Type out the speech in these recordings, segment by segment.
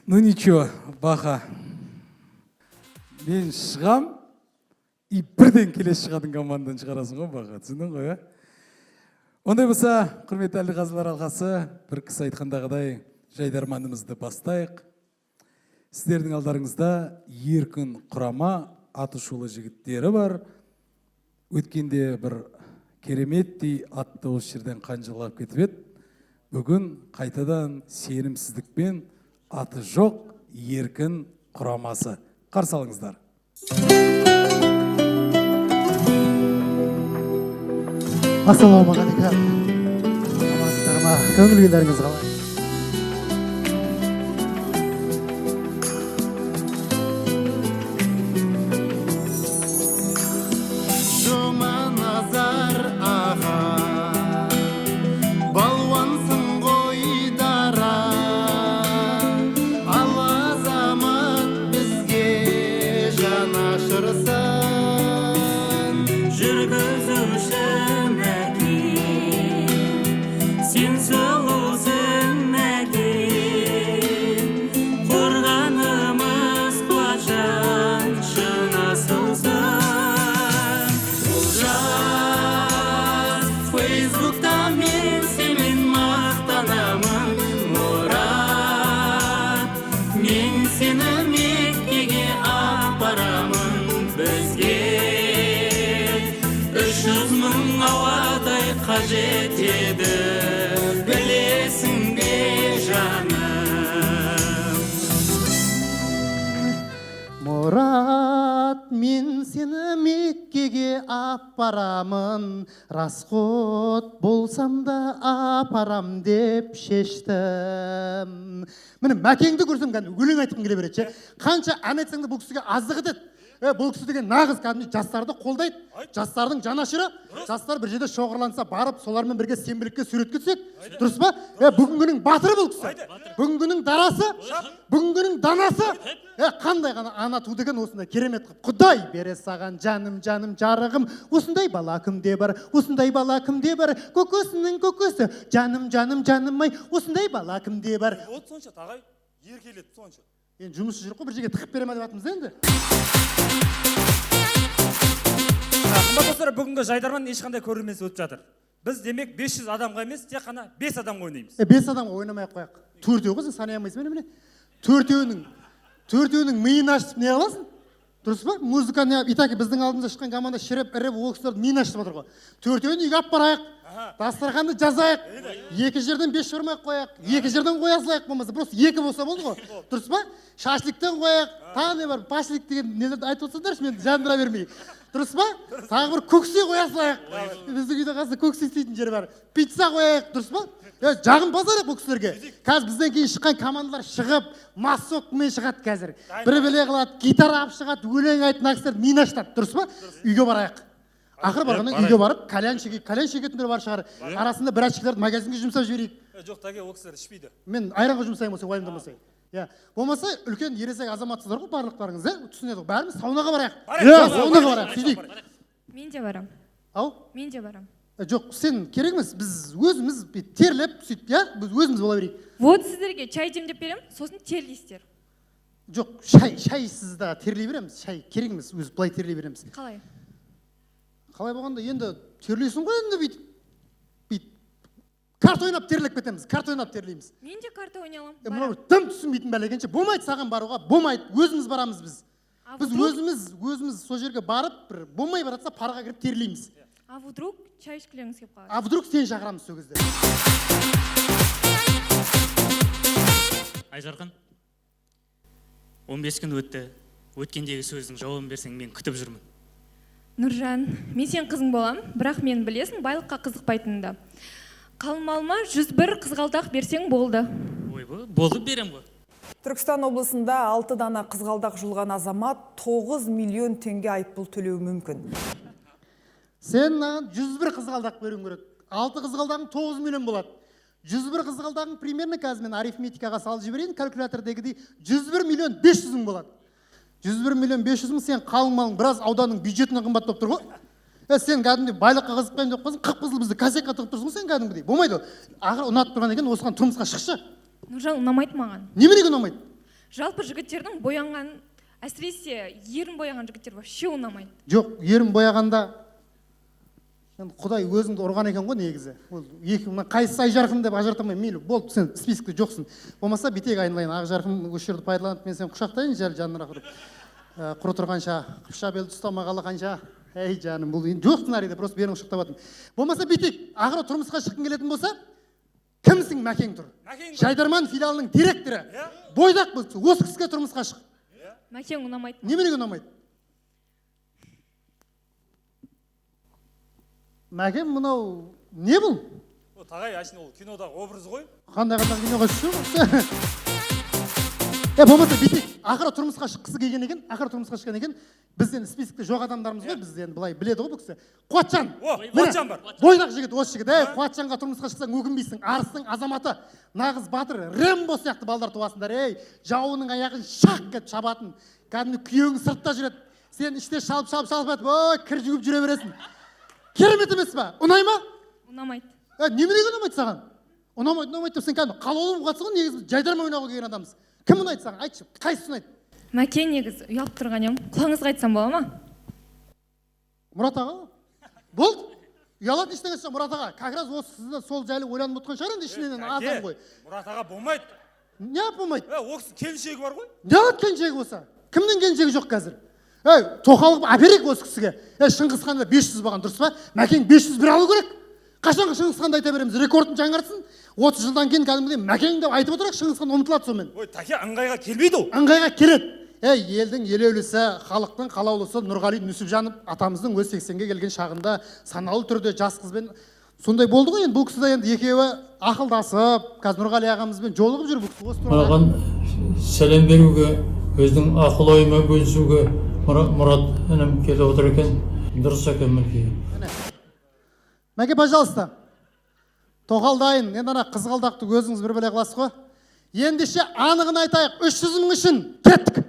Ну ничего, Баха. Мен шығам, и бірден келесі шығатын командадан шығарасың ғой, Баха. Түсіндің ғой, ә? Ондай болса, құрметті әділқазылар алқасы, бір кісі айтқандағыдай жайдарманымызды бастайық. Сіздердің алдарыңызда еркін құрама атышулы жігіттері бар. Өткенде бір кереметтей атты осы жерден қанжығалап кетіп еді. Бүгін қайтадан сенімсіздікпен аты жоқ еркін құрамасы. Қарсы алыңыздар. Ассалаумағалейкум. Амансыздар ма? Көңіл күйлеріңіз қалай? Жұманазар аға, балуансың ғой дара, ал азамат бізге жанашырсың. Жүргізуші Мәкен, сен сұлусың, Мәкен, қорғанымыз қуатжан, шын асылсың. Олжас, Фейсбукта мен сенімен мақтанамын. Мұрат, мен сені Меккеге апарамын. Бізге 300 000 ауадай қажет еді, білесің бе, жаным? Мұрат, мен сені Меккеге апарамын, расход болсам да апарам деп шештім. Міне, Мәкеңді көрсем, кәдімгі өлең айтқым келе береді ше. Қанша ән айтсаң да бұл кісіге аздық етеді. Бұл кісі деген нағыз кәдімгі жастарды қолдайды, жастардың жанашыры. Жастар бір жерде шоғырланса, барып солармен бірге сенбілікке суретке түседі. Дұрыс па? Бүгінгінің батыры бұл кісі. Бүгінгінің дарасы, бүгінгінің данасы. Қандай ғана ана ту деген осындай керемет қылып. Құдай бере саған, жаным, жаным, жарығым. Осындай бала кімде бар? Осындай бала кімде бар? Көкесінің көкесі, жаным, жаным, жаным ай. Осындай бала кімде бар? Вот сонша тағай еркелетіп сонша. Енді жұмысы жүр ғой, бір жерге тығып бере ма деп жатырмыз да енді. Қымбат достар, бүгінгі жайдарман ешқандай көрерменсіз өтіп жатыр. Біз демек 500 адамға емес, тек қана 5 адамға ойнаймыз. 5 адамға ойнамай ақ қояйық. Төртеу ғой, сен санай алмайсың ба немене? Төртеуінің миын ашытып не қыласың? Дұрыс па? Музыка не, и так біздің алдымызда шыққан команда шіріп, іріп, ол кісілердің миын ашытып отыр ғой. Төртеуін үйге алып барайық. Дастарханды жазайық. Екі жерден 5 шаурма қояйық. Екі жерден қоя салайық болмаса. Просто екі болса болды ғой. Дұрыс па? Шашликтен қояйық. Тағы не бар? Пашлик деген нелерді айтып отырсаңдаршы, мен жандыра бермей. Дұрыс па? Тағы бір көксе қоя салайық. Біздің үйде қазір көксе істейтін жер бар. Пицца қояйық, дұрыс па? Жағымпаздар бұл кісілерге. Қазір бізден кейін шыққан командалар шығып, массовкамен шығады қазір. Бір біле қылады, гитара алып шығады, өлең айтып, мына кісілер миын ашытады, дұрыс па? Үйге барайық. Ақыры барғаннан үйге барып, кальян шегейік, кальян шегетіндер бар шығар. Арасында бір очкилерді магазинге жұмсап жіберейік. Жоқ, тәке, ол кісілер ішпейді. Мен айранға жұмсаймын, болса уайымдамасай. Иә, болмаса үлкен ересек азаматсыздар ғой барлықтарыңыз, иә? Түсінеді ғой. Бәріміз саунаға барайық. Барайық. Иә, саунаға барайық, сөйтейік. Мен де барам. Ау? Мен де барам. Жоқ, сен керек емес, біз өзіміз бүйтіп терлеп, сөйтіп, иә, біз өзіміз бола берейік. Вот сіздерге чай демдеп беремін, сосын терлейсіздер. Жоқ, шайсыз да терлей береміз, шай керек емес, өзі былай терлей береміз. Қалай? Қалай болғанда енді терлейсің ғой енді бүйтіп, бүйтіп. Карта ойнап терлеп кетеміз, карта ойнап терлейміз. Мен де карта ойнай аламын. Мынау дым түсінбейтін бәле екенше, болмайды саған баруға, болмайды, өзіміз барамыз біз. А Біз вдруг өзіміз сол жерге барып, бір болмай баратса парға кіріп терлейміз. А вдруг чай ішкілеріңіз келіп қалады? А вдруг сені шақырамыз сол кезде. Айжарқын, 15 күн өтті. Өткендегі сөздің жауабын берсең, мен күтіп жүрмін. Нұржан, мен сенің қызың боламын, бірақ мен білесің, байлыққа қызықпайтынымды. Қалың малыма 101 қызғалдақ берсең болды. Ойбы, болды, берем ғой. Түркістан облысында 6 дана қызғалдақ жұлған азамат 9 миллион теңге айыппұл төлеуі мүмкін. Сен маған 101 қызғалдақ беруің керек. 6 қызғалдағың 9 миллион болады. 101 қызғалдағың примерно қазір мен арифметикаға салып жіберейін, калькулятордегідей 101 миллион 500 мың болады. 101 миллион 500 мың сен қалың малың біраз ауданның бюджетінен қымбат болып тұр ғой. Сен кәдімгідей байлыққа қызықпаймын деп қойсаң, қып-қызыл бізді косякқа тығып тұрсың ғой сен кәдімгідей. Болмайды ол. Ақыры ұнатып тұрған екен, осыған тұрмысқа шықшы. Нұржан, ұнамайды маған. Неменеге ұнамайды? Жалпы жігіттердің боянған, әсіресе ерін бояған жігіттер вообще ұнамайды. Жоқ, ерін бояғанда енді Құдай өзіңді ұрған екен ғой негізі. Ол екі мына қайсысы Айжарқын деп ажырата алмаймын. Мейлі, болды, сен список те жоқсың. Болмаса бүйтейік, айналайын, Ақжарқын, осы жерді пайдаланып мен сені құшақтайын, жә, жанырақ ұрып. Құры тұрғанша, қыпша белді ұстамағалы қанша. Ей, жаным, бұл енді жоқ сценарийде, просто берін құшақтап жатырмын. Болмаса бүйтейік, ақыры тұрмысқа шыққың келетін болса, кімсің, Мәкең тұр. Мәкең бар. Жайдарман филиалының директоры. Иә. Бойдақ бұл, осы кісіге тұрмысқа шық. Мәкең ұнамайды. Неменеге ұнамайды? Мәкең, мынау не бұл? О, тағай, әшейін ол кинодағы образ ғой. Қандай қандай киноға түсті? Болмаса бүйтейік, ақыры тұрмысқа шыққысы келген екен, ақыры тұрмысқа шыққан екен, біз енді список те жоқ адамдармыз ғой, біз енді былай біледі ғой бұл кісі. Қуатжан. О, Міне, Қуатжан бар. Бойдақ жігіт, осы жігіт. Ей, Қуатжанға тұрмысқа шықсаң өкінбейсің. Арыстың азаматы, нағыз батыр, Рэмбо сияқты балдар туасыңдар. Ей, жауының аяғын шақ етіп шабатын. Кәдімгі күйеуің сыртта жүреді. Сен іште шалып, шалып, шалып жатып, ой, кір жуып жүре бересің. Керемет емес па? Ұнай ма? Ұнамайды. Неменеге ұнамайды саған? Ұнамайды, ұнамайды деп сен кәдімгі қалаулы болып жатсың ғой, негізі жайдарман ойнауға келген адамбыз. Кім ұнайды саған? Айтшы, қайсысы ұнайды? Мәке, негізі ұялып тұрған едім. Құлағыңызға айтсам бола ма? Мұрат аға. Болды. Ұялатын ештеңесі жоқ, Мұрат аға. Как раз осы сізді сол жайлы ойланып отқан шығар енді ішінен Әке, адам ғой. Мұрат аға болмайды. Не болмайды? Ол кісінің келіншегі бар ғой. Не алады келіншегі болса? Кімнің келіншегі жоқ қазір? Ей, тоқал қылып әперейік осы кісіге. Ей, Шыңғыс ханда 500 болған, дұрыс па? Мәкең 501 алу керек. Қашанғы Шыңғыс ханды айта береміз? Рекордын жаңартсын. 30 жылдан кейін кәдімгідей Мәкең деп айтып отырайық, Шыңғыс хан ұмытылады сонымен. Ой, тәке, ыңғайға келмейді ол. Ыңғайға келеді. Ей, елдің елеулісі, халықтың қалаулысы Нұрғали Нүсіпжанов атамыздың өз 80-ге келген шағында саналы түрде жас қызбен сондай болды ғой енді. Бұл кісі де енді екеуі ақылдасып, қазір Нұрғали ағамызбен жолығып жүр бұл кісі. Осы туралы Маған сәлем беруге, өзінің ақыл ойымен бөлісуге Мұрат інім келіп отыр екен. Дұрыс екен мінекей. Мәке, пожалуйста. Тоқал дайын. Енді ана қызғалдақты өзіңіз бір бөле қыласыз ғой. Ендеше анығын айтайық, 300 мың үшін кеттік.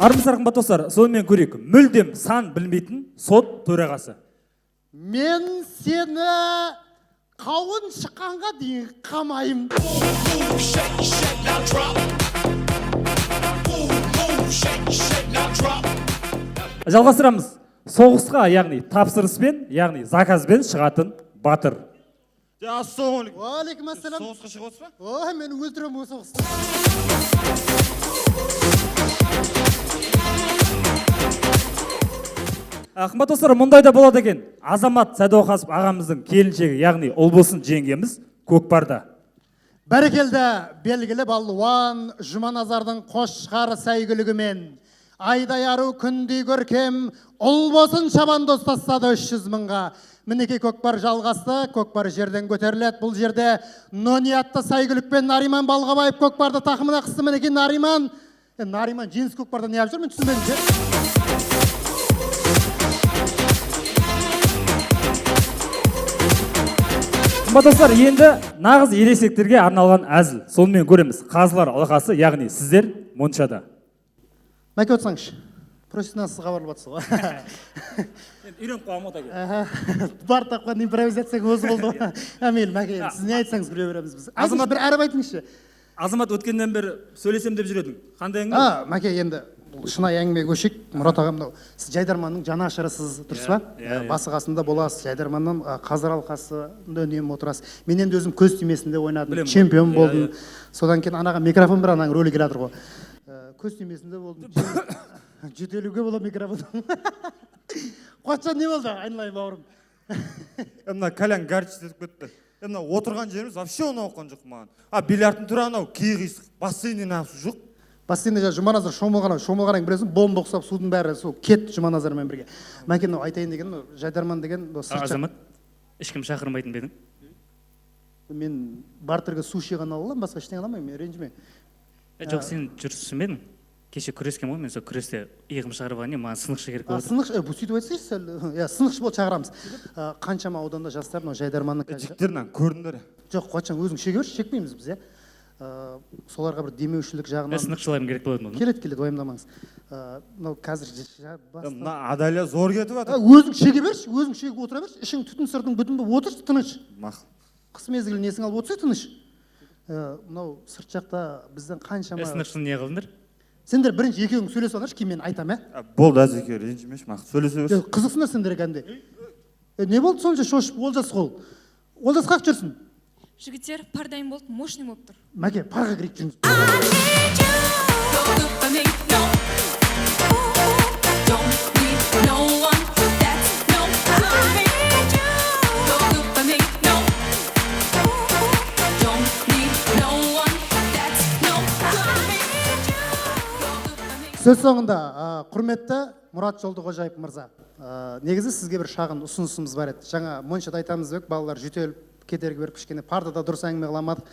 Армысыздар, қымбат достар, сонымен көрейік. Мүлдем сан білмейтін сот төрағасы. Мен сені қауын шыққанға дейін қамаймын. Жалғастырамыз. Соғысқа, яғни тапсырыспен, яғни заказбен шығатын батыр. Ассалаумағалейкум. Уағалейкум ассалам. Соғысқа шығып отырсыз ба? Ой, мен өлтіремін ол соғыста. Қымбат достар, мұндай да болады екен. Азамат Сәдуақасов ағамыздың келіншегі, яғни Ұлбосын жеңгеміз көкпарда. Бәрекелді, белгілі балуан Жұманазардың қошқар сәйгүлігімен айдай ару, күндей көркем Ұлбосын шабандоз тастады 300 мыңға. Мінекей, көкпар жалғасты, көкпар жерден көтеріледі. Бұл жерде Нони атты сәйгүлікпен Нариман Балғабаев көкпарды тақымына қысты. Мінекей, Нариман. Нариман жеңіс көкпарда не алып жүр, мен түсінбедім ше. Қымбат достар, енді нағыз ересектерге арналған әзіл. Сонымен көреміз. Қазылар алқасы, яғни сіздер моншада. Мәке, отырсаңызшы. Профессионал сіз хабарлап жатсыз ғой. Енді үйреніп қалғанмын ғой, тәке. Аха, бар тапқан импровизацияң өзі болды ғой. Мейлі, Мәке, енді сіз не айтсаңыз біле береміз біз. Азамат- Айтыңызшы, бір әріп айтыңызшы. Азамат, өткеннен бері сөйлесем деп жүр едің. Қандай әңгіме? Мәке, енді бұл шынайы әңгімеге көшейік. Мұрат аға, мынау сіз жайдарманның жанашырысыз, дұрыс па? Иә, иә. Басы қасында боласыз, жайдарманнан қазыр алқасында үнемі отырасыз. Мен енді өзім көз тимесінде ойнадым, Білемін ғой. чемпион Иә, болдым. иә. Содан кейін анаға микрофон бір, ананың рөлі келе жатыр ғой. Көз тимесінде болдым. Жөтелуге болады микрофон. Қуатжан, не болды? Айналайын бауырым. Мына кальян горчить етіп кетті. Мына отырған жеріміз вообще ұнап отқан жоқ маған. А бильярдтың түрі анау кей қисық, бассейннен ағысы жоқ. Бассейнде жаңа Жұманазар шомылған, шомылған білесің, бомба ұқсап судың бәрі су кетті Жұманазармен бірге. Мәке, мынау айтайын деген, мынау жайдарман деген, мынау сырт жақ- Азамат, ешкім шақырмайтын ба едің? Мен бартерге суши ғана ала аламын, басқа ештеңе ала алмаймын, мен ренжіме. Жоқ, сен жүрсің бе едің? Кеше күрескен ғой, мен сол күресте иығым шығарып алған едім, маған сынықшы керек А, болып отыр. сынықшы, бұл сөйтіп айтсайшы сәл. Иә, сынықшы болып шақырамыз. Қаншама ауданда жастар мынау жайдарманның қазір- Жігіттер, мынаны көрдіңдер. Жоқ, Қуатжан, өзің шеге берші, шекпейміз біз, иә. Соларға бір демеушілік жағынан Сынықшыларым керек болады ма? Келеді, келеді, уайымдамаңыз. Мынау қазір Мына Адаля зор кетіп жатыр. Өзің шеге берші, өзің шегіп отыра берші, ішің түтін сыртың бүтін болып отыршы тыныш. Мақұл. Қыс мезгілі несің алып отырсай тыныш. Мынау сырт жақта бізден қаншама Сынықшыны не қылдыңдар? Сендер бірінші екеуің сөйлесіп алыңдаршы, кейін мен айтамын, ә? Болды, әзеке, ренжімеші, мақұл, сөйлесе берші. Қызықсыңдар сендер кәдімгідей. Не болды сонша шошып, Олжас қол? Олжас қақ жүрсін. Жігіттер, пар дайын болды, мощный болып тұр. Мәке, парға кірейік, жүріңіз. Сөз соңында, құрметті Мұрат Жолдықожаев мырза, негізі сізге бір шағын ұсынысымыз бар еді. Жаңа моншада айтамыз деп, балалар жөтеліп кедергі беріп, кішкене пардада дұрыс әңгіме қыла алмадық.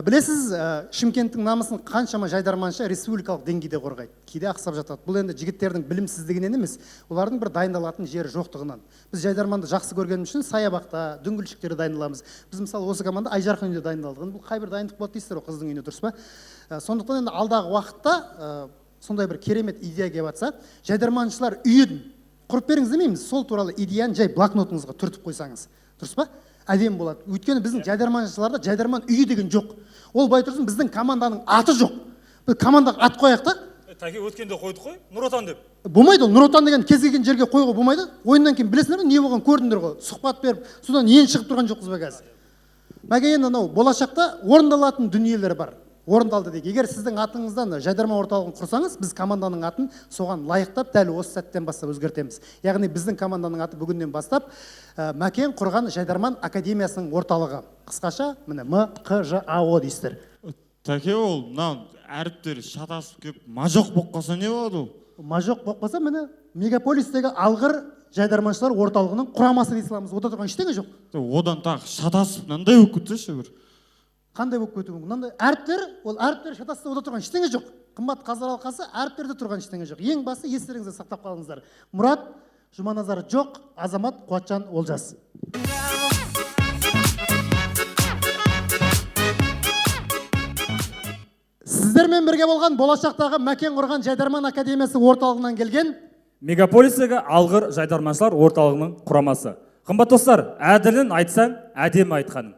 Білесіз, Шымкенттің намысын қаншама жайдарманшы республикалық деңгейде қорғайды, кейде ақсап жатады. Бұл енді жігіттердің білімсіздігінен емес, олардың бір дайындалатын жері жоқтығынан. Біз жайдарманды жақсы көргеніміз үшін саябақта, дөңгелшіктерде дайындаламыз. Біз мысалы осы команда Айжарқын үйінде дайындалдық. Бұл қай бір дайындық болады дейсіздер ғой қыздың үйіне, дұрыс па? Сондықтан енді алдағы уақытта сондай бір керемет идея келіп жатса, жайдарманшылар үйін құрып беріңіз демейміз, сол туралы идеяны жай блокнотыңызға түртіп қойсаңыз, дұрыс па? Әдемі болады. Өйткені біздің жайдарманшыларда жайдарман үйі деген жоқ. Ол бай тұрсын, біздің команданың аты жоқ. Біз командаға ат қояйық та. Тәке, өткенде қойдық қой, Нұр Отан деп. Болмайды ол, Нұр Отан деген кез келген жерге қоюға болмайды. Ойыннан кейін білесіңдер ме, не болған көрдіңдер ғой. Сұхбат беріп, содан енді шығып тұрған жоқпыз ба қазір? Мәке, енді анау болашақта орындалатын дүниелер бар. Орындалды дейік. Егер сіздің атыңыздан жайдарман орталығын құрсаңыз, біз команданың атын соған лайықтап дәл осы сәттен бастап өзгертеміз. Яғни біздің команданың аты бүгіннен бастап Мәкен құрған жайдарман академиясының орталығы. Қысқаша, міне МҚЖАО дейсіздер. Тәке, ол мынау әріптері шатасып келіп, мажоқ болып қалса не болады ол? Мажоқ болып қалса, міне мегаполистегі алғыр жайдарманшылар орталығының құрамасы дей саламыз. Ода тұрған ештеңе жоқ. Одан тағы шатасып мынандай болып кетсеші бір. Қандай болып кетуі мүмкін? Мынандай әріптер, ол әріптер шатасса ода тұрған ештеңе жоқ. Қымбат қазылар алқасы, әріптерде тұрған ештеңе жоқ. Ең басы естеріңізде сақтап қалыңыздар. Мұрат Жұманазар жоқ, Азамат Қуатжан Олжас. Сіздермен бірге болған болашақтағы Мәкен құрған Жайдарман академиясы орталығынан келген мегаполистегі алғыр жайдарманшылар орталығының құрамасы. Қымбат достар, әділін айтсаң, әдемі айтқаның.